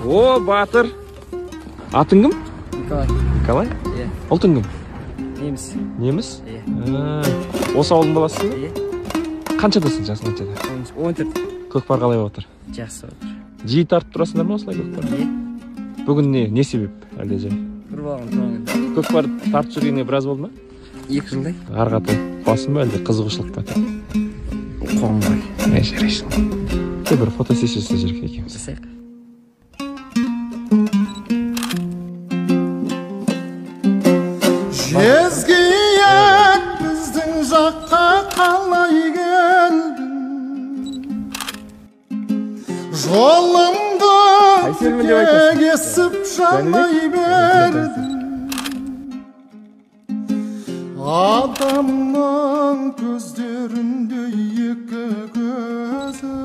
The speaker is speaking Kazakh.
О, батыр. Атың кім? Николай. Николай? Иә. Ұлтың кім? Неміс. Неміс? Иә. Осы ауылдың баласысың ба? Иә. Қаншадасың, жасың қаншада? 14. Көкпар қалай болып отыр? Жақсы отыр. Жиі тартып тұрасыңдар ма осылай көкпар? Иә. Бүгін не себеп әлде жай? Бір баланың туған күні. Көкпар тартып жүргеніне біраз болды ма? 2 жылдай. Арға басын ба әлде қызығушылық па? Қоғам ғой. Әй, жарайсың. Кел бір фотосессия жасай жүрейік екеуміз. Жасайық. Жезгиек біздің жаққа қалай келдің? Жолымды Қайсы елмін деп айтасың? кесіп жанай бердің. Адамның көздерінде екі көзі.